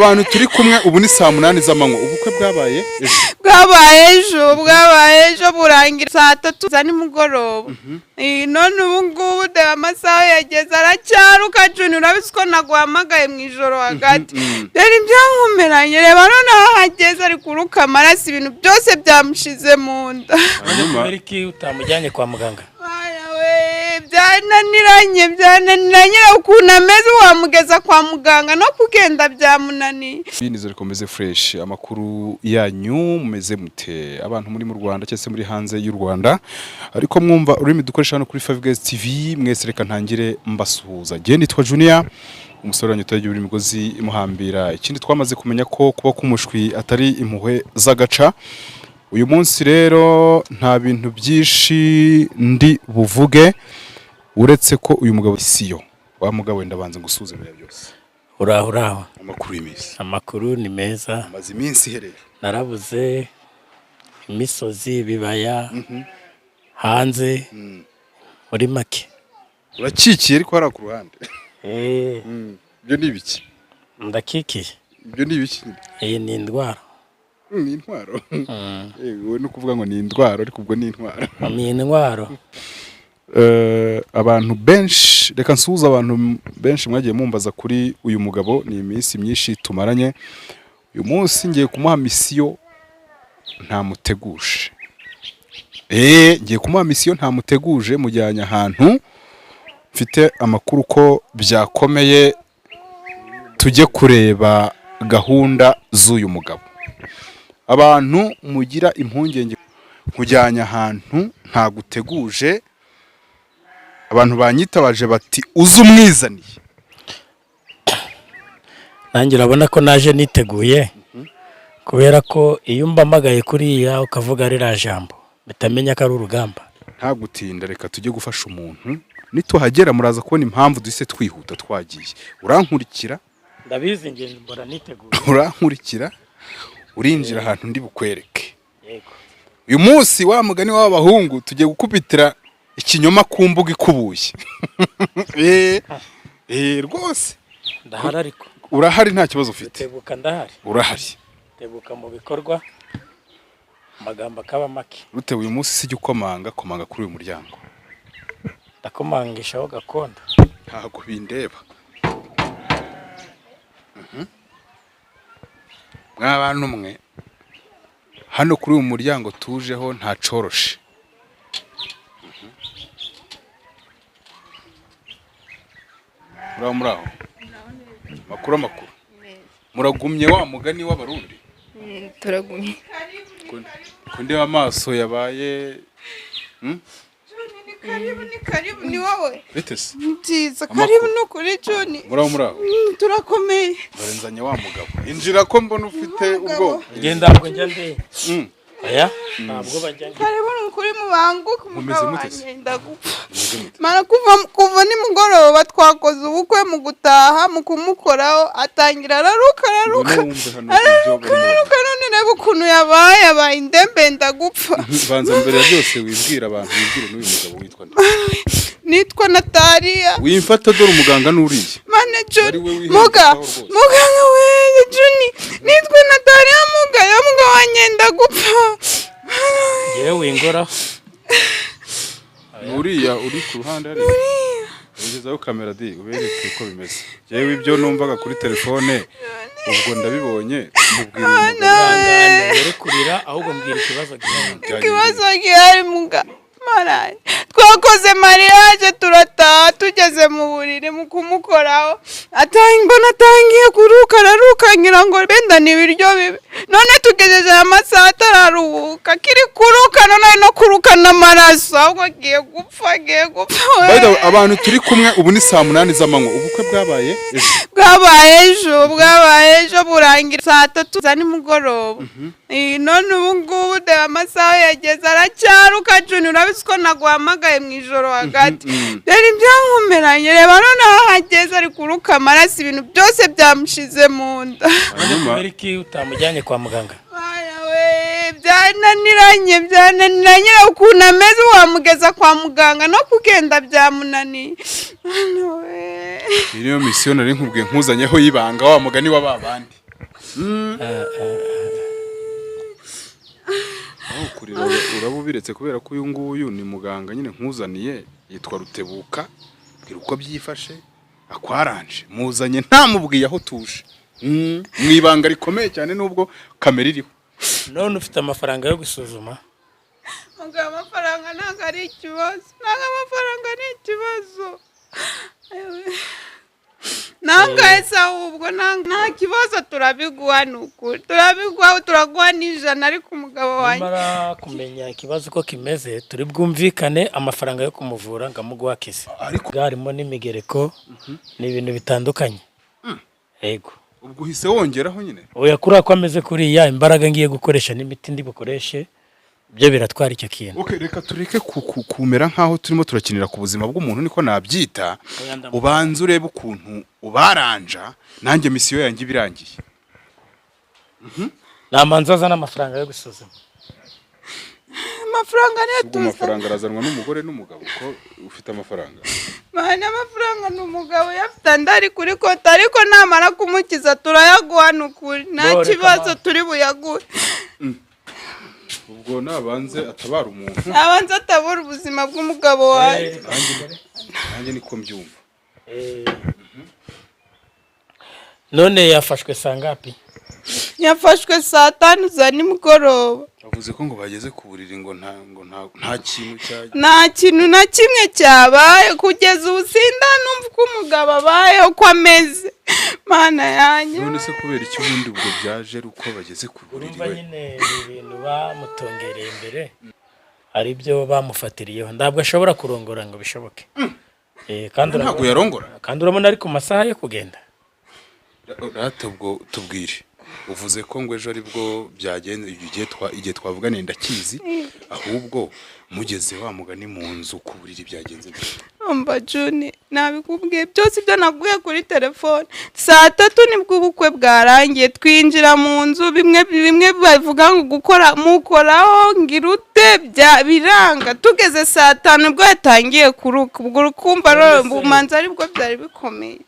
Abantu turi kumwe ubu ni saa 8 z'amanywa. Ubukwe bwabaye ejo. Bwabaye ejo, bwabaye ejo, burangira saa 3 za nimugoroba. None ubu ngubu dore amasaha yageze, aracyaruka. Juni, urabizi ko naguhamagaye mu ijoro hagati. Dore ibyankomeranye, reba noneho ahageze, ari kuruka amaraso, ibintu byose byamushize mu nda. Hanyuma Kubera iki utamujyanye kwa muganga? Bana we, byananiranye, byananiranye. Ukuntu ameze, wamugeza kwa muganga no kugenda byamunaniye. Nizere ko meze fresh. Amakuru yanyu, mumeze mute? Abantu muri mu Rwanda cyangwa se muri hanze y'u Rwanda, ariko mwumva ururimi dukoresha hano kuri Five Guys TV, mwese reka ntangire mbasuhuza. Jye nitwa Junior, umusore wanyu utagira imigozi imuhambira. Ikindi, twamaze kumenya ko kuba k'umushwi atari impuhwe z'agaca. Uyu munsi rero nta bintu byinshi ndi buvuge, uretse ko uyu mugabo siyo wa mugabo wenda banza ngusuhuze mbere ya byose. Uraho, uraho. Amakuru y'iminsi? Amakuru ni meza. Amaze iminsi ihereye? Narabuze, imisozi, ibibaya, hanze muri make. Urakikiye ariko hariya ku ruhande. Eh. Ibyo ni ibiki? Ndakikiye. Ibyo ni ibiki? Iyi ni indwara. Ni intwaro? Wowe ni ukuvuga ngo ni indwaro, ariko ubwo ni intwaro. Ni intwaro. Abantu benshi, reka nsuhuze abantu benshi mwagiye mumbaza kuri uyu mugabo. Ni iminsi myinshi tumaranye. Uyu munsi ngiye kumuha mission ntamuteguje. Ngiye kumuha mission ntamuteguje, mujyanye ahantu mfite amakuru ko byakomeye. Tujye kureba gahunda z'uyu mugabo. Abantu mugira impungenge, nkujyanye ahantu ntaguteguje. Abantu banyitabaje bati uze umwizaniye. Nanjye urabona ko naje niteguye, kubera ko iyo umpamagaye kuriya ukavuga ririya jambo, bitamenya ko ari urugamba. Nta gutinda, reka tujye gufasha umuntu. Nituhagera muraza kubona impamvu duhise twihuta twagiye. Urankurikira? Ndabizi, nge mbora niteguye. Urankurikira, urinjira ahantu ndi bukwereke. Yego. Uyu munsi, wa mugani w'abahungu, tugiye gukubitira ikinyoma ku mbuga ikubuye. Rwose. Ndahari ariko. Urahari, nta kibazo ufite. Tebuka, ndahari. Urahari. Tebuka mu bikorwa, amagambo akaba make. Rute uyu munsi sijya ukomanga, komanga kuri uyu muryango. Ndakomangishaho gakondo. Ntabwo bindeba. Mwa bantu mwe, hano kuri uyu muryango tujeho nta coroshe. Muraho, muraho. Makuru, amakuru? Muragumye wa mugani w'Abarundi? Turagumye. Ko ndeba amaso yabaye? Ni karibu, ni karibu, ni wowe. Bite se? Ni byiza. Amakuru? Karibu ni ukuri, Juni. Muraho, muraho. Turakomeye. Dore nzanye wa mugabo. Injira, ko mbona ufite ubwoba. Nge ntabwo njya ndi aya, ntabwo bajya ndi. Karibu ni ukuri, mubanguke. Mumeze Umugabo mute se? wanjye ndagupfa. Mumeze mute? Mara kuva nimugoroba twakoze ubukwe, mu gutaha, mu kumukoraho atangira araruka, araruka. Ngwino wumve hano ibyo Araruka, barimo. araruka. None reba ukuntu yabaye, yabaye indembe, ndagupfa. Banza mbere ya byose wibwira abantu, wibwire n'uyu mugabo. Witwa nde? Nitwa Nataliya. Wimfata, dore umuganga n'uriya. Mane Juni. Ari we wihenze Muga aho rwose. Muganga we, Juni, nitwa Nataliya. Muga yo, muga wanjye, ndagupfa. Ngewe wingoraho. Uriya uri ku ruhande hariya, ugezaho kamera di ubereke uko bimeze. Yewe, ibyo numvaga kuri telefone ubwo ndabibonye, mubwira uyu mugabo. Ihangane, were kurira, ahubwo mbwira ikibazo gihari. Ikibazo gihari, muga maraye, twakoze mariage turataha, tugeze mu buriri, mu kumukoraho mbona atangiye kuruka, araruka, ngira ngo benda ni ibiryo bibi. None tugejeje aya masaha atararuhuka, akiri kuruka, none ari no kuruka n'amaraso, ahubwo agiye gupfa, agiye gupfa we. By the way, abantu turi kumwe ubu ni saa 8 z'amanywa. Ubukwe bwabaye ejo. Bwabaye ejo, bwabaye ejo, burangira saa 3 za nimugoroba. None ubu ngubu dore amasaha yageze, aracyaruka. Juni, urabizi ko naguhamagaye mu ijoro hagati. Dore ibyankomeranye, reba noneho ahageze, ari kuruka amaraso, ibintu byose byamushize mu nda. Hanyuma Kubera iki utamujyanye kwa muganga? Bana we, byananiranye, byananiranye. Ukuntu ameze, wamugeza kwa muganga no kugenda byamunaniye. Bana we. Iyi niyo mission nari nkubwiye nkuzanyeho y'ibanga, wa mugani wa ba bandi. Aho kurira uraba ubiretse kubera ko uyu nguyu ni muganga nyine nkuzaniye, yitwa Rutebuka, bwira uko byifashe akwaranje, muzanye ntamubwiye aho tuje. Mu ibanga rikomeye cyane nubwo kamera iriho. None ufite amafaranga yo gusuzuma? Mugabo, amafaranga ntabwo ari ikibazo, ntabwo amafaranga ari ikibazo. Nangahe se ahubwo nta kibazo, turabiguha, ni ukuri turabiguha, turaguha n'ijana, ariko umugabo wanjye Nimara kumenya ikibazo uko kimeze, turi bwumvikane amafaranga yo kumuvura ngo amuguhe akize. Ariko harimo n'imigereko, ni ibintu bitandukanye. Yego. Ubwo uhise wongeraho nyine. Oya, kuriya ko ameze kuriya, imbaraga ngiye gukoresha n'imiti ndi bukoreshe byo biratwara icyo kintu. Okay, reka tureke kumera nkaho turimo turakinira ku buzima bw'umuntu, niko nabyita. Oya, ndamu- Ubanza urebe ukuntu ubaranja, nanjye misiyo yanjye ibirangiye. Namanza azana amafaranga yo gusuzuma. Amafaranga niyo Ubwo tuza. Amafaranga arazanwa n'umugore n'umugabo, ko ufite amafaranga. Mana, amafaranga ni umugabo uyafite, andi ari kuri konti, ariko namara kumukiza turayaguha, ni ukuri nta Bo, reka kibazo, ma- turi buyaguhe. Ubwo nabanze atabara umuntu. Abanza atabura ubuzima bw'umugabo wanjye. Nanjye niko mbyumva. None yafashwe sangapi? Yafashwe saa 5 za nimugoroba. Bavuze ko ngo bageze ku buriri ngo nta kintu cya Nta kintu na kimwe cyabaye kugeza ubu, sindanumva uko umugabo abayeho, uko ameze, Mana yanjye. None se kubera iki ubundi ubwo byaje ari uko bageze ku buriri? Urumva We nyine ibi bintu bamutongereye imbere, hari ibyo bamufatiriyeho, ntabwo ashobora kurongora ngo bishoboke. Kandi Ntabwo urabona- yarongora. Kandi urabona ari ku masaha yo kugenda. Rata, ubwo tubwire, uvuze ko ngo ejo aribwo byagenze, igihe twavuganiye ndakizi, ahubwo mugeze wa mugani mu nzu ku buriri byagenze bite? Umva Juni, nabikubwiye byose ibyo nakubwiye kuri telefone. Saa 3 nibwo ubukwe bwarangiye, twinjira mu nzu, bimwe bimwe bavuga ngo gukora mukoraho ngirute bya biranga. Tugeze saa 5 nibwo yatangiye kuruka, ubwo urukumva umanza aribwo byari bikomeye.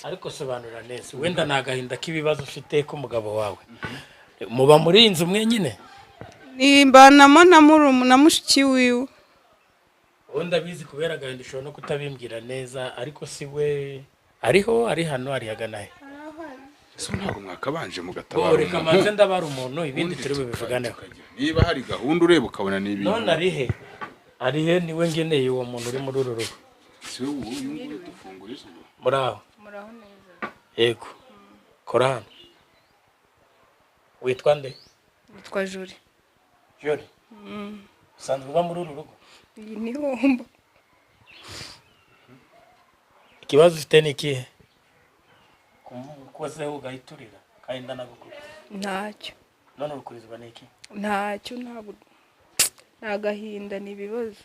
Ariko sobanura neza, wenda ni agahinda k'ibibazo ufite k'umugabo wawe. Muba muri iyi nzu mwenyine? Nimbanamo na murumuna na mushiki wiwe. Wowe ndabizi, kubera agahinda ushobora no kutabimbwira neza, ariko si we ariho, ari hano, ari hagana he? Ese ntabwo mwakabanje mugatabara Reka umuntu? manze ndabara umuntu, ibindi Ubundi turi bubivuganeho. Niba hari gahunda ureba ukabona ni ibintu. None ari he? Ari he? Niwe ngeneye uwo muntu uri muri uru rugo. Si we uyu nguyu dufunguriza ubu? Muri aho? Muraho neza. Yego, kora hano. Witwa nde? Nitwa Juri. Jori, usanzwe uba muri uru rugo? Iyi ni homba. Ikibazo ufite ni ikihe? Ukozeho ugahita urira kandi ndanagukubita. Ntacyo. None urukurizwa n'iki? Ntacyo, ntabwo, ni agahinda, ni ibibazo.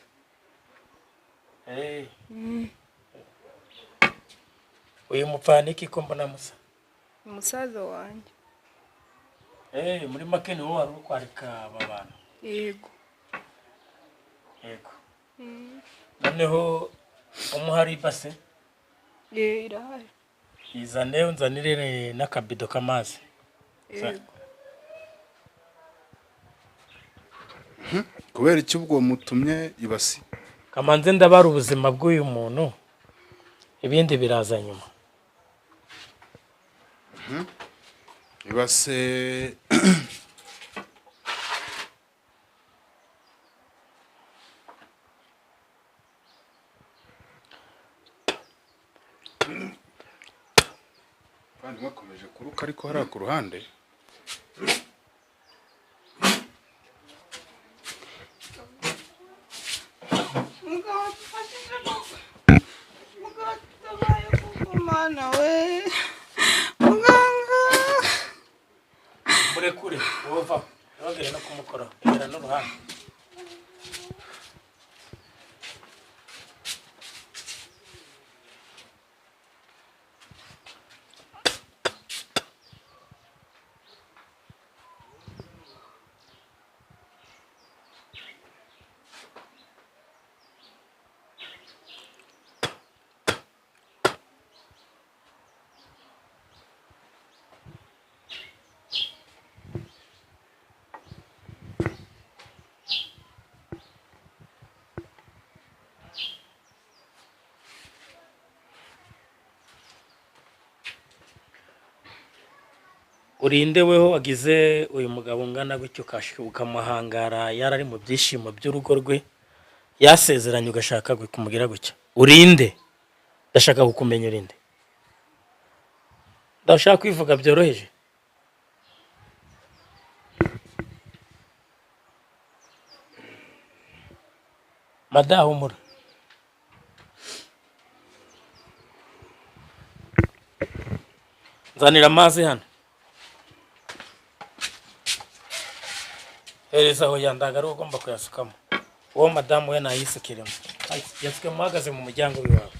Uyu mupfana iki ko mbona musa? Umusaza wanjye. Muri make ni wowe wari uri kwarika aba bantu? Yego. Yego. Noneho umuhari ibase? Irahari. Izane, unzanire n'akabido k'amazi. Yego. Kubera icyo ubwo mutumye ibasi? Kamanze ndabara ubuzima bw'uyu muntu, ibindi biraza nyuma. Ibase. Kandi mwakomeje kuruka, ariko hariya ku ruhande. Mugabo dufashije koko, mugabo tutabaye koko, Mana we, muganga. Murekure, wowe va, ntibongere no kumukoraho, egera n'uruhande. Urinde weho wagize uyu mugabo ungana gutyo ukamuhangara, yarari mu byishimo by'urugo rwe, yasezeranye ugashaka kumugira gutya. Urinde, ndashaka kukumenya urinde. Ndashaka kwivuga byoroheje. Madahumura. Nzanira amazi hano. Hereza aho yandaga ari ugomba kuyasukamo. Uwo madamu we nayisukiremo. Yasukemo ahagaze mu muryango w'iwawe.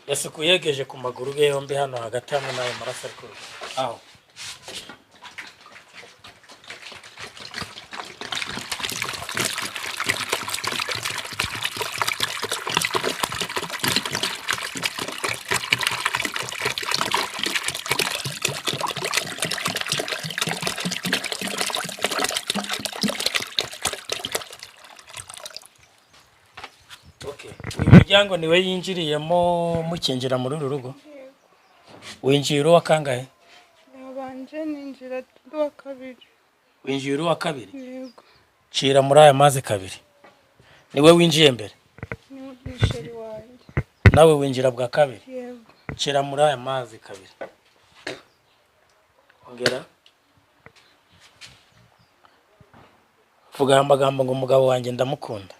Yasukuye yegeje ku maguru ye yombi hano hagati hamwe n'ayo maraso ari kuruka. Aho. Uyu muryango niwe yinjiriyemo mukinjira muri uru rugo? Winjiye uwa kangahe? Yabanje ninjira uwa kabiri. Winjiye uwa kabiri? Yego. Cira muri aya mazi kabiri. Niwe winjiye mbere? Ni sheri wanjye. Nawe winjira bwa kabiri? Yego. Cira muri aya mazi kabiri. Ongera. Vuga amagambo ngo umugabo wanjye ndamukunda.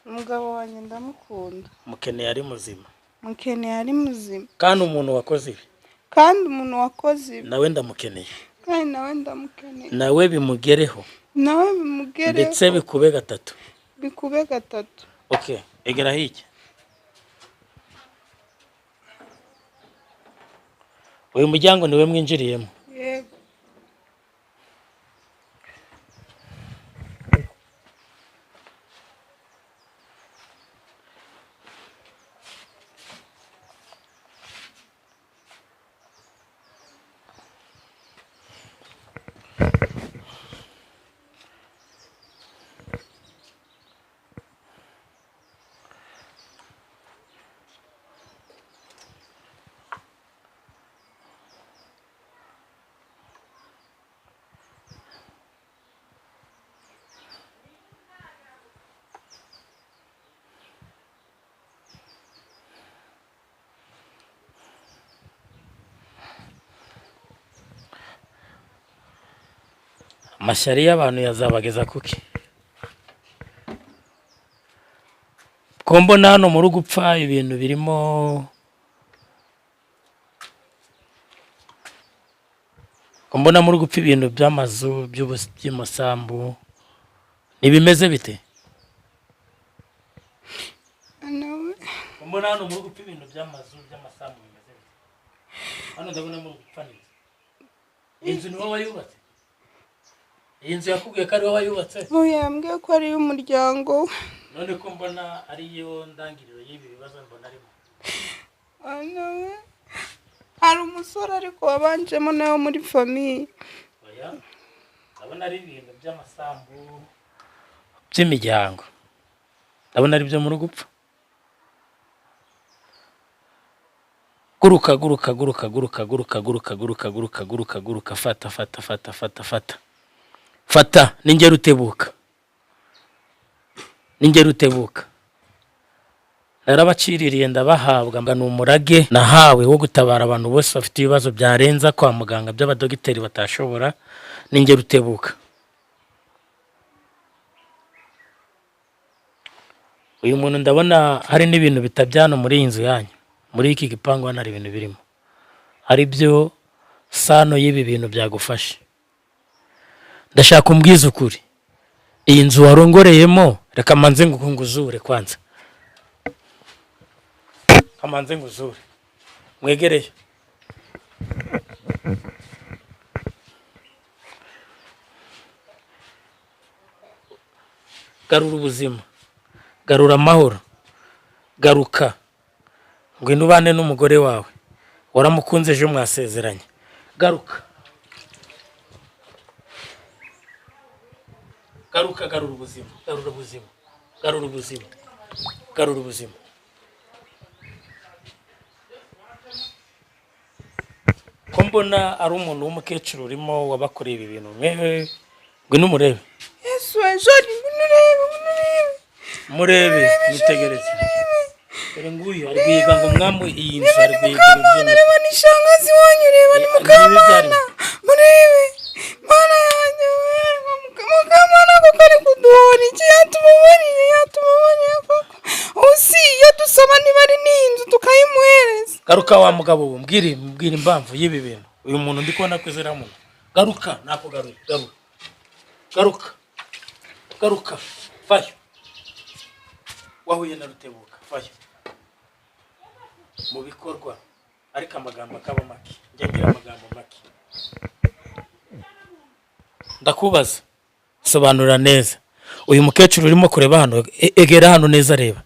Umugabo wanjye ndamukunda. Mukeneye ari muzima. Mukeneye ari muzima. Kandi umuntu wakoze ibi. Kandi umuntu wakoze ibi. Nawe ndamukeneye. Kandi nawe ndamukeneye. Nawe bimugereho. Nawe bimugereho. Ndetse bikube gatatu. Bikube gatatu. Okay, egera hirya. Uyu muryango niwe mwinjiriyemo? Yego. Amashyari y'abantu yazabageza kuki? Ko mbona hano muri gupfa ibintu birimo ko mbona muri gupfa ibintu by'amazu by'amasambu nibimeze bite? Ko mbona hano muri gupfa ibintu by'amazu by'amasambu bimeze bite? Hano ndabona muri gupfa neza. Inzu ni wowe wayubatse? Iyi nzu yakubwiye ko ari wowe wayubatse? Oya, yambwiye ko ari iy'umuryango we. None ko mbona ariyo ndangiriro y'ibi bibazo mbona arimo. Hari umusore ariko wabanjemo nawe muri famiye. Oya, ndabona ari ibintu by'amasambu by'imiryango. Ndabona ari byo muri gupfa. Guruka guruka guruka guruka guruka guruka guruka guruka guruka guruka fata fata fata fata fata. Fata ningera utebuka. Ningera utebuka. Narabaciririye ndabahabwa ngo ni umurage nahawe wo gutabara abantu bose bafite ibibazo byarenza kwa muganga by'abadogiteri batashobora. Ningera utebuka. Uyu muntu ndabona hari n'ibintu bitabyana muri iyi nzu yanyu. Muri iki gipangu hano hari ibintu birimo. Ari byo sano y'ibi bintu byagufashe. Ndashaka umbwiza ukuri. Iyi nzu warongoreyemo reka manze nguzure kwanza. Kamanze nguzure. Mwegereye. Garura ubuzima. Garura amahoro. Garuka. Ngwino ubane n'umugore wawe. Waramukunze ejo mwasezeranye. Garuka. Garuka, garura ubuzima, garura ubuzima, garura ubuzima, garura ubuzima. Mbona ari umuntu w'umukecuru urimo wabakoreye ibi bintu, mwewe ngwino umurebe. Yesu we, Joli, ngwino urebe, ngwino urebe. Murebe, mwitegereze. Dore nguyu ari guhiga ngo mwamu iyi nzu, ari guhiga Mukamana, urubyiniro. reba ni shangazi wanyu, reba ni Eh, Mukamana. Murebe Mana yanjye we, Mukamana koko ari kuduhora iki? Yatubabariye, yatubabariye koko. Usi iyo dusaba niba ari n'iyi nzu tukayimuhereza. Garuka wa mugabo we, mbwire, mbwira impamvu y'ibi bintu. Uyu muntu ndi kubona ko izera muntu. Garuka, nakugaruye, garuka. Garuka. Garuka. Vayo. Wahuye na Rutebuka, vayo. Mu bikorwa ariko amagambo akaba make. Njya ngira amagambo make. Ndakubaza. Sobanura neza. Uyu mukecuru urimo kureba hano, egera hano neza reba.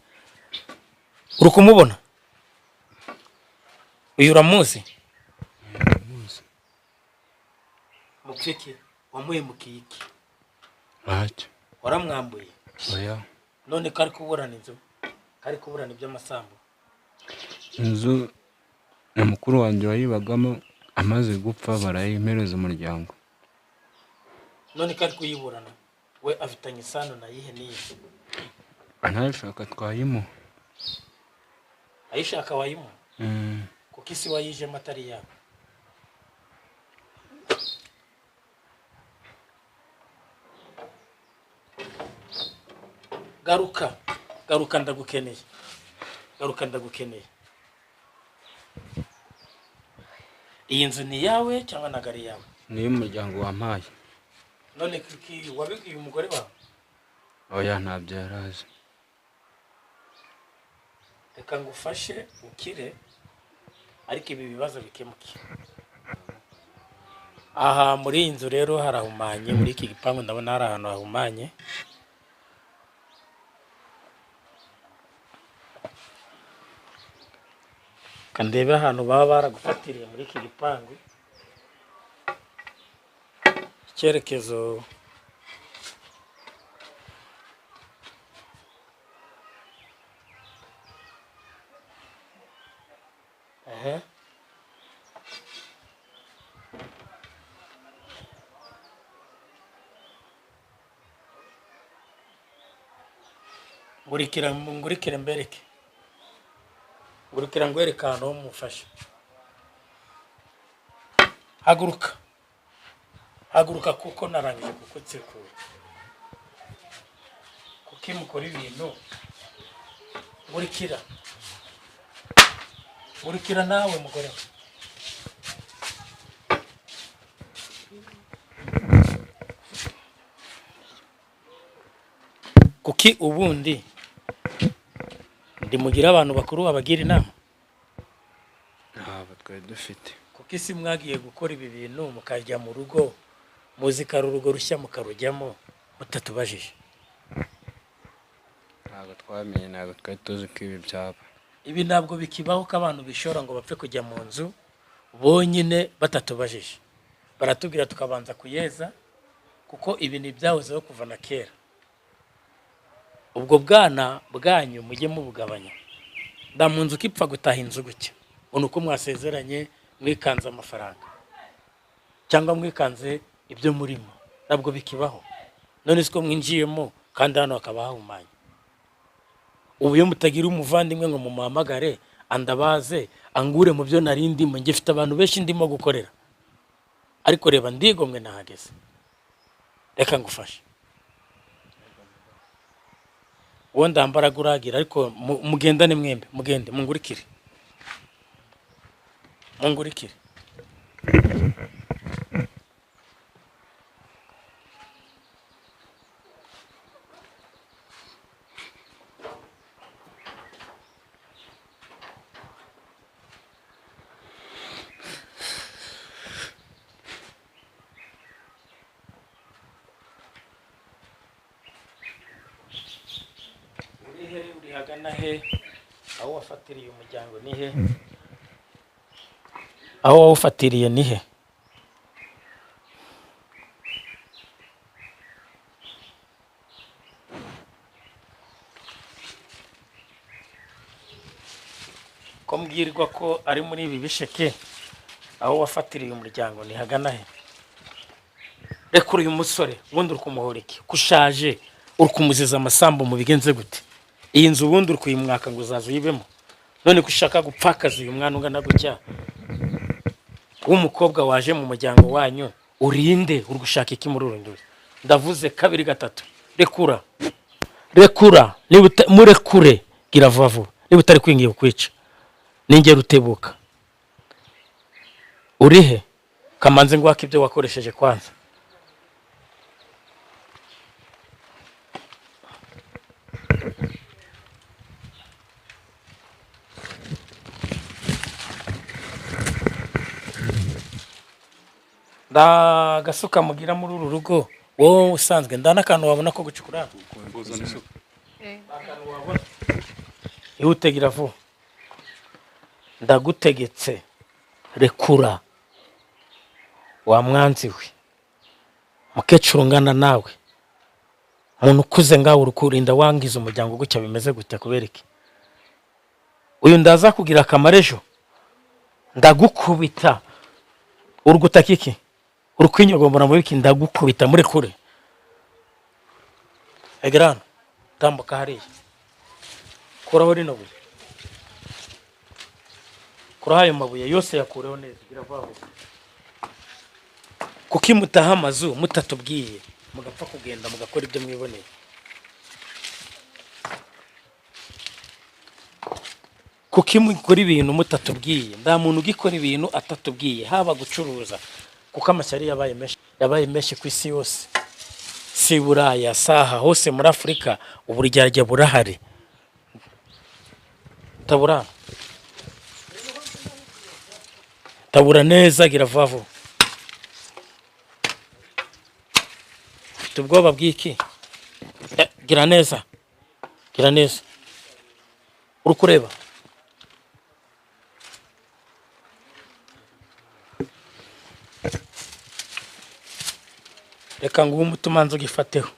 Uri kumubona? Uyu uramuzi? Mupfiki, wamuhemukiye iki? Ntacyo. Waramwambuye? Oya. None kari kuburana inzu, kari kuburana iby'amasambu. Inzu na mukuru wanjye wayibagamo amaze gupfa barayimpereza umuryango. None kari kuyiburana, we afitanye isano na yihe n'iyi? Anayishaka twayimuha. Ayishaka wayimuha? Kuko isi wayijemo atari yawe. Garuka, garuka ndagukeneye. Garuka ndagukeneye. Iyi nzu ni yawe cyangwa ntabwo ari iyawe? Ni iy'umuryango wampaye. None kuki wabibwiye umugore wawe? Oya, ntabyo yari azi. Reka ngufashe ukire, ariko ibi bibazo bikemuke. Aha muri iyi nzu rero harahumanye, muri iki gipangu ndabona hari ahantu hahumanye. Reka ndebe ahantu baba baragufatiriye muri iki gipangu. Icyerekezo Aha. Ngurikira, ngurikire mbereke. Ngurikira ngwereke ahantu ho mufasha. Haguruka. Haguruka kuko narangije kukutsekura. Kuki mukora ibintu? Ngurikira. Ngurikira nawe mugore we. Kuki ubundi ndimugira abantu bakuru babagira inama? Ntabwo twari dufite. Kuki si mwagiye gukora ibi bintu mukajya mu rugo, muzi ko ari urugo rushya mukarujyamo mutatubajije? Ntabwo twamenye, ntabwo twari tuzi ko ibi byaba. Ibi ntabwo bikibaho ko abantu bishora ngo bapfe kujya mu nzu bonyine batatubajije. Baratubwira tukabanza kuyeza, kuko ibi ni ibyahozeho kuva na kera. Ubwo bwana bwanyu mujye mubugabanya. Nda mu nzu ukipfa gutaha inzu gutya, ngo ni uko mwasezeranye mwikanze amafaranga cyangwa mwikanze ibyo murimo, ntabwo bikibaho. None siko mwinjiyemo kandi hano hakaba hahumanye. Ubu iyo mutagira umuvandimwe ngo mumuhamagare andabaze angure mu byo nari ndimo, njye mfite abantu benshi ndimo gukorera, ariko reba ndigomwe nahageze. Reka ngufashe. Uwo ndambaraga uragira, ariko mugendane mwembe, mugende mungurikire, mungurikire. Uri he? Uri hagana he? Aho wafatiriye umuryango ni he? Aho wawufatiriye ni he? Ko mbwirwa ko ari muri ibi bisheke, Aho wafatiriye umuryango ni hagana he? Rekura uyu musore, ubundi uri kumuhora iki? Kushaje uri kumuziza amasambu mu bigenze gute? Iyi nzu ubundi uri kuyimwaka ngo uzaza uyibemo? None ko ushaka gupfakaza uyu mwana ungana gutya w'umukobwa waje mu muryango wanyu, urinde uri gushaka iki muri uru nzu? Ndavuze kabiri gatatu, rekura, rekura, niba murekure, gira vuba vuba, niba utari kwingiye kukwica ningera utebuka. Uri he? Kamanze ngwaka ibyo wakoresheje kwanza. Ndagasuka mugira muri uru rugo wowe usanzwe nda n'akantu wabona ko gucukura. Akantu wabona. Ihute, gira vuba. Ndagutegetse, rekura wa mwanzi we. Mukecuru ungana nawe, umuntu ukuze ngawe, uri kurinda wangiza umuryango gutya bimeze gute? Kubera iki? Uyu ndaza kugira akamaro ejo, ndagukubita. Uri gutaka iki? Uri kwinyogombora muri iki? Ndagukubita. Murekure. Egera hano, tambuka hariya, kuraho rino buye, kuraho ayo mabuye yose, yakureho neza, gira vuba vuba. Kuko iyo mutaha amazu mutatubwiye, mugapfa kugenda mugakora ibyo mwiboneye. Kuko iyo mukora ibintu mutatubwiye, nta muntu ugikora ibintu atatubwiye, haba gucuruza, kuko amashyari yabaye menshi, yabaye menshi ku isi yose, si Buraya saha hose, muri Afurika uburyarya burahari. Tabura, tabura neza, gira vuba vuba. Ufite ubwoba bw'iki? Gira neza, gira neza. Uri kureba? Reka nguhe umuti, umanza ugifateho.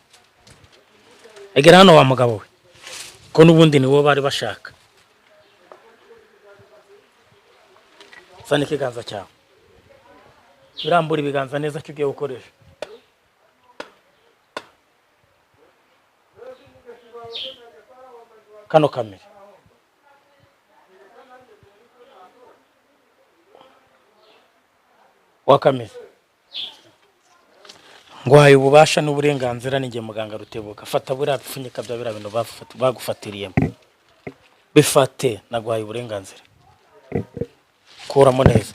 Egera hano wa mugabo we, ko n'ubundi ni wowe bari bashaka. Zana ikiganza cyawe, birambura ibiganza neza cyo ugiye gukoresha. Kano kamere wakameze. Nguhaye ububasha n'uburenganzira, ninjye muganga Rutebuka. Fata buriya bipfunyika bya biriya bintu bagufatiriyemo, bifate, naguhaye uburenganzira. Kuramo neza,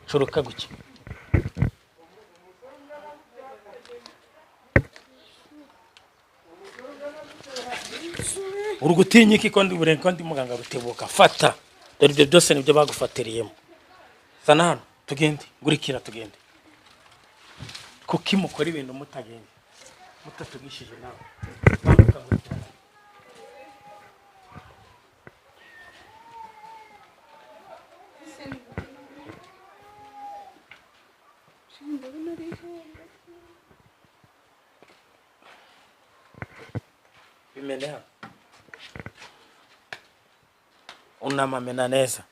curuka gutya. Uri gutinya iki ko ndi ko ndi muganga Rutebuka? Fata, dore ibyo byose nibyo bagufatiriyemo. Zana hano tugende, ngurikira tugende. Kuki mukora ibintu mutagende mutatugishije nawe? Tambuka, ngurikira. Ndabona ari izuba. Bimene hano, unama, mena neza.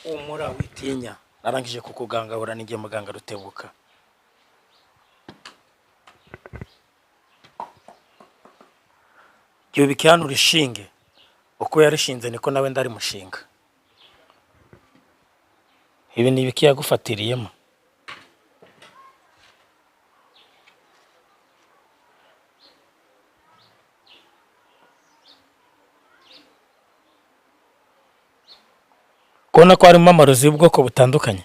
Humura, witinya, narangije kukugangahura, ninjye muganga Rutebuka. Yubike hano urishinge. Uko yarishinze niko nawe ndarimushinga. Ibi ni ibiki yagufatiriyemo? Kubona ko harimo amarozi y'ubwoko butandukanye.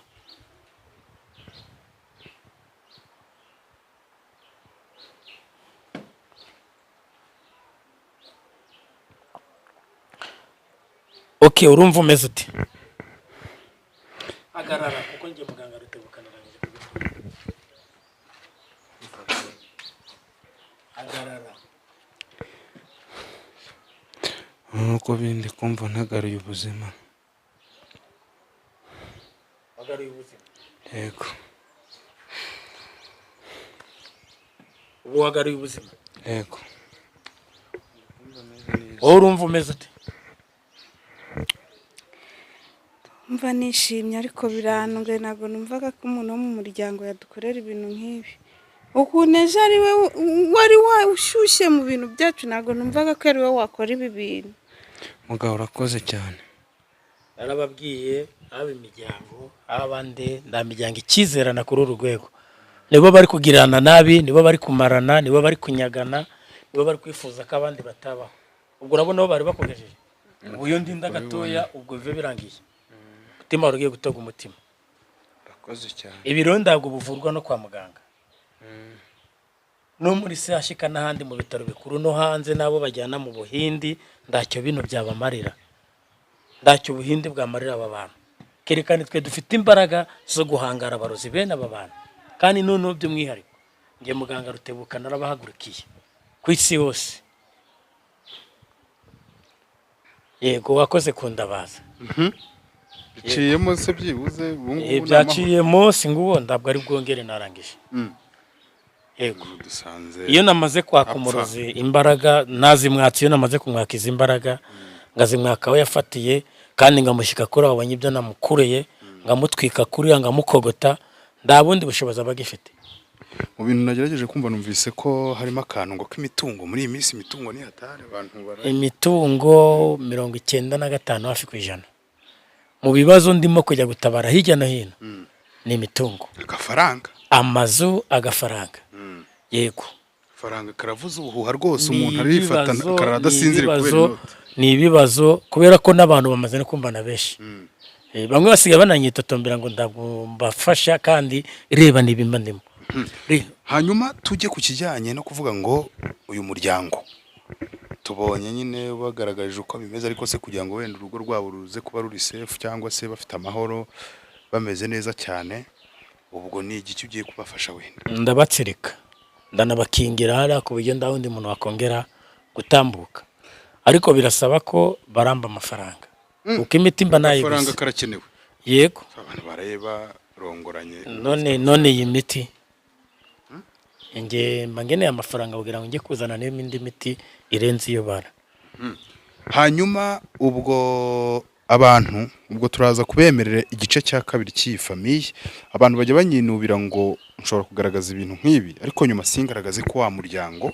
Okay, urumva umeze ute? Hagarara, kuko njye muganga Rutebuka narangije kubikora. Hagarara. Nuko bindi kumva ntagaruye ubuzima. Wagaruye ubuzima? Yego. Ubu wagaruye ubuzima? Yego. Kumva meze Wowe urumva umeze ute? Mva nishimye, ariko birandwe, ntabwo numvaga ko umuntu wo mu muryango yadukorera ibintu nk'ibi. Ukuntu ejo ari we wari ushyushye mu bintu byacu, ntabwo numvaga ko ari we wakora ibi bintu. Mugabo, urakoze cyane. Narababwiye, haba imiryango, haba abandi, nta miryango icyizerana kuri uru rwego. Nibo bari kugirana nabi, nibo bari kumarana, nibo bari kunyagana, nibo bari kwifuza ko abandi batabaho. Ubwo urabona aho bari bakogejeje. Ubu iyo ndinda gatoya, ubwo bive birangiye, umutima wari ugiye gutega umutima. Urakoze cyane. Ibi rero ntabwo buvurwa no kwa muganga, no muri CHK n'ahandi mu bitaro bikuru no hanze, n'abo bajyana mu Buhindi, ntacyo bino byabamarira, ntacyo Ubuhindi bwamarira aba bantu. Kerekana twe dufite imbaraga zo guhangara abarozi bene aba bantu. Kandi noneho by'umwihariko njye muganga Rutebuka narabahagurukiye ku isi yose. Yego, wakoze kundabaza. Biciyemo se byibuze ubu ngubu ni amahoro? Byaciyemo, si nguwo, ntabwo ari bwongere, narangije. Yego. Dusanze Iyo namaze kwaka apfa. umurozi imbaraga nazimwatse, iyo namaze kumwaka izi mbaraga, ngazimwaka aho yafatiye, kandi ngamushyika kuri abo ibyo namukureye, ngamutwika kuriya, ngamukogota, nta bundi bushobozi aba agifite. Mu bintu nagerageje kumva, numvise ko harimo akantu ngo k'imitungo. Muri iyi minsi imitungo ni hatari, abantu bara Imitungo 95 hafi mu bibazo ndimo kujya gutabara hirya no hino ni imitungo. Agafaranga. Amazu, agafaranga, yego. Faranga karavuza ubuhuha rwose. Ni Umuntu arifata ibibazo, akarara ni adasinziriye kubera ibibazo, inoti. Ni ibibazo kubera ko n'abantu bamaze no kumva benshi. Bamwe basigaye bananyitotombera ngo ntabwo mbafasha, kandi reba n'ibimba ndimo. Hanyuma tujye ku kijyanye no kuvuga ngo uyu muryango tubonye nyine bagaragaje uko bimeze, ariko se kugira ngo wenda urugo rwabo ruze kuba ruri safe cyangwa se bafite amahoro, bameze neza cyane, ubwo ni igiki ugiye kubafasha wenda? Ndabatsirika, ndanabakingira hariya ku buryo nta wundi muntu wakongera gutambuka, ariko birasaba ko baramba amafaranga, kuko imiti mba Amafaranga nayiguze. karakenewe. Yego. Abantu baraye barongoranye. None iyi miti nge mba ngeneye amafaranga kugira ngo njye kuzana n'indi miti irenze iyo bara. Hanyuma ubwo abantu, ubwo turaza kubemerera igice cya kabiri cy'iyi famille. Abantu bajya banyinubira ngo nshobora kugaragaza ibintu nk'ibi, ariko nyuma singaragaze ko wa muryango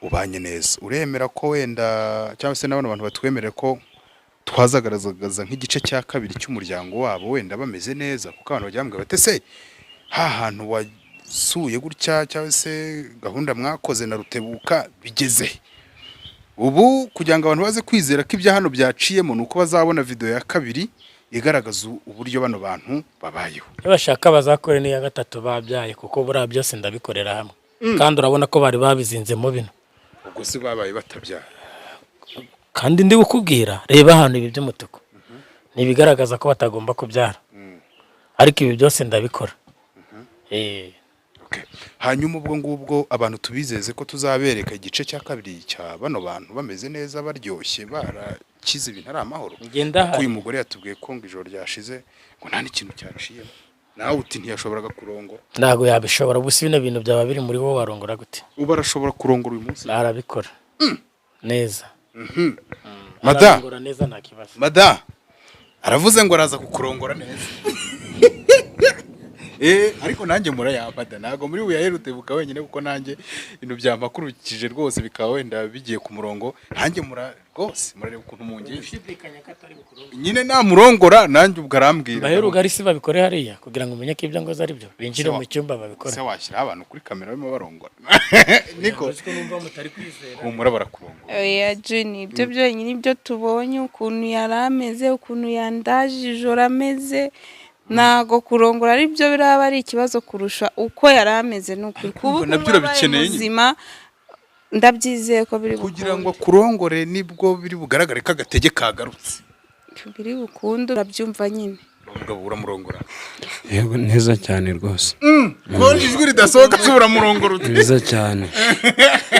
ubanye neza. Uremera ko wenda, cyangwa se n'abano bantu batwemerera ko twazagaragaza nk'igice cya kabiri cy'umuryango wabo wenda bameze neza? Kuko abantu bajya bambwira bati: "Se ha hantu wasuye gutya, cyangwa se gahunda mwakoze na Rutebuka bigeze he?" Ubu kugira ngo abantu baze kwizera ko ibya hano byaciyemo, ni uko bazabona video ya kabiri igaragaza uburyo bano bantu babayeho. Nibashaka bazakore n'iya gatatu babyaye, kuko buriya byose ndabikorera hamwe, kandi urabona ko bari babizinzemo bino. Ubwo se babaye batabyara? Kandi ndi kukubwira, reba ahantu ibi by'umutuku ni ibigaragaza ko batagomba kubyara, ariko ibi byose ndabikora. Okay. Hanyuma ubwo ngubwo abantu tubizeze ko tuzabereka igice cya kabiri cya bano bantu bameze neza, baryoshye, barakize, ibintu ari amahoro. Ngenda Kuko uyu hari. mugore yatubwiye ko ngo ijoro ryashize ngo nta n'ikintu cyaciyemo, nawe uti ntiyashoboraga kurongora. Ntabwo yabishobora. Gusa bino bintu byaba biri muri wowe, warongora gute? Ubu arashobora kurongora uyu munsi? Arabikora neza. Mada. Ararongora neza, nta kibazo. Mada, aravuze ngo araza kukurongora neza. Ariko nanjye murayampada, ntabwo muri buyahe Rutebuka wenyine, kuko nanjye ibintu byamakurukije rwose bikaba wenda bigiye ku murongo, nanjye mura rwose murareba ukuntu mungiye. Ushidikanya ko atari bukurongore? Nyine namurongora nanjye ubwo arambwira. Baheruka ari si babikore hariya kugira ngo umenye ko ibyo ngoze ari byo, binjire mu cyumba babikore. Se washyiraho abantu kuri kamera barimo barongora niko? Uzi ko numva mutari kwizera. Humura, barakurongora. Oya Juni, ibyo byonyine, ibyo tubonye, ukuntu yari ameze, ukuntu yandaje ijoro ameze, ntago kurongora ari byo biraba ari ikibazo kurusha uko yari ameze. Ni ukuri kuba Urumva nabyo ukuntu abaye urabikeneye nyine. muzima, ndabyizeye ko biri Kugira ngo bukunde. akurongore nibwo biri bugaragare ko agatege kagarutse. Biri bukunde, urabyumva nyine. Mugabo, uramurongora? Yego, neza cyane rwose. Ko ijwi ridasohoka se, uramurongora ute? Neza cyane.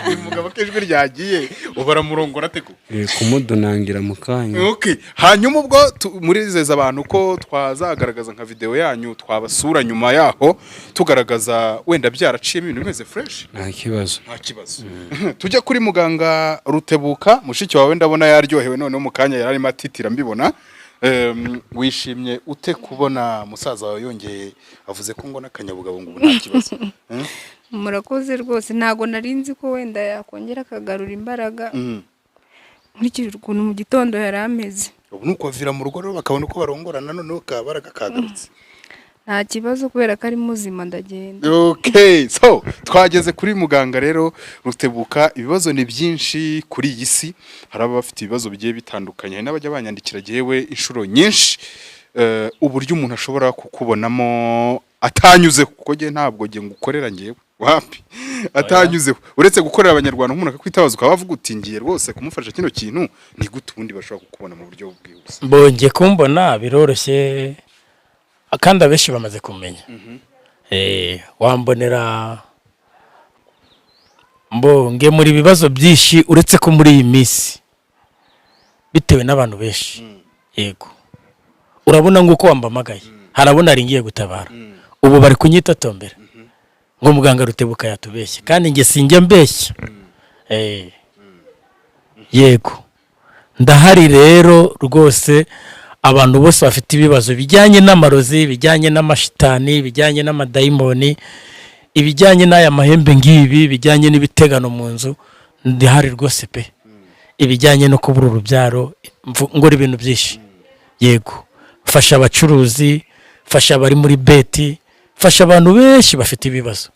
Uyu mugabo ko ijwi ryagiye, ubu aramurongora ate ko? Kumudunangira mu kanya. Okay. Hanyuma ubwo murizeza abantu ko twazagaragaza nka video yanyu, twabasura nyuma yaho, tugaragaza wenda byaraciyemo, ibintu bimeze fresh? Nta kibazo. Nta kibazo. Tujya kuri muganga Rutebuka. Mushiki wawe ndabona yaryohewe noneho, mu kanya yari arimo atitira mbibona. Wishimye ute kubona musaza wawe yongeye avuze ko ngo n'akanyabugabo ngo ubu nta kibazo? Murakoze rwose, ntabwo nari nzi ko wenda yakongera akagarura imbaraga, nkurikije ukuntu mu gitondo yari ameze. Ubu ni ukubavira mu rugo rero bakabona uko barongorana, noneho kabaraga kagarutse. Nta kibazo, kubera ko ari muzima ndagenda. Okay, so twageze kuri muganga rero Rutebuka. Ibibazo ni byinshi kuri iyi si, hari abafite ibibazo bigiye bitandukanye, hari n'abajya banyandikira jyewe inshuro nyinshi. Uburyo umuntu ashobora kukubonamo atanyuzeho, kuko njye ntabwo njye ngukorera, ngewe wapi, atanyuzeho, uretse gukorera abanyarwanda, umuntu akakwitabaza ukaba wavuga uti ngiye rwose kumufasha kino kintu, ni gute ubundi bashobora kukubona mu buryo bwihuse? Mbonye kumbona biroroshye kandi abenshi bamaze kumenya. Wambonera mbo ngemura ibibazo byinshi, uretse ko muri iyi minsi bitewe n'abantu benshi. Yego, urabona nguko wambamagaye, harabona ari ngiye gutabara, ubu bari kunyitotombera ngo muganga Rutebuka yatubeshye, kandi njye sinjya mbeshya. Yego, ndahari rero rwose. Abantu bose bafite ibibazo bijyanye n'amarozi, bijyanye n'amashitani, bijyanye n'amadayimoni, ibijyanye n'aya mahembe ngibi, bijyanye n'ibitegano mu nzu, ndahari rwose pe. Ibijyanye no kubura urubyaro, ngora ibintu byinshi. Yego, fasha abacuruzi, fasha abari muri beti, fasha abantu benshi bafite ibibazo.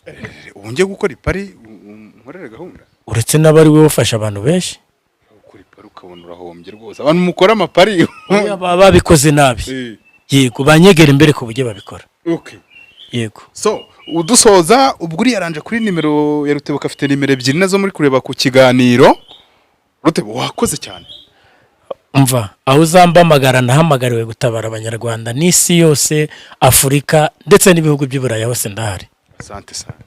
Ubu ngiye gukora ipari, nkorere gahunda. Uretse n'abari we, ufasha abantu benshi. Gukora ipari ukabona urahombye rwose, abantu mukora amapari. Oya, baba babikoze nabi. Yego, banyegera imbere ku buryo babikora. Yego. So udusoza ubwo uriyaranje kuri nimero ya Rutebuka, afite nimero ebyiri nazo muri kureba ku kiganiro. Rutebo, wakoze cyane. Mva aho uzambamagara, nahamagariwe gutabara abanyarwanda n'isi yose, Afurika ndetse n'ibihugu by'i Burayi hose ndahari. Asante sana.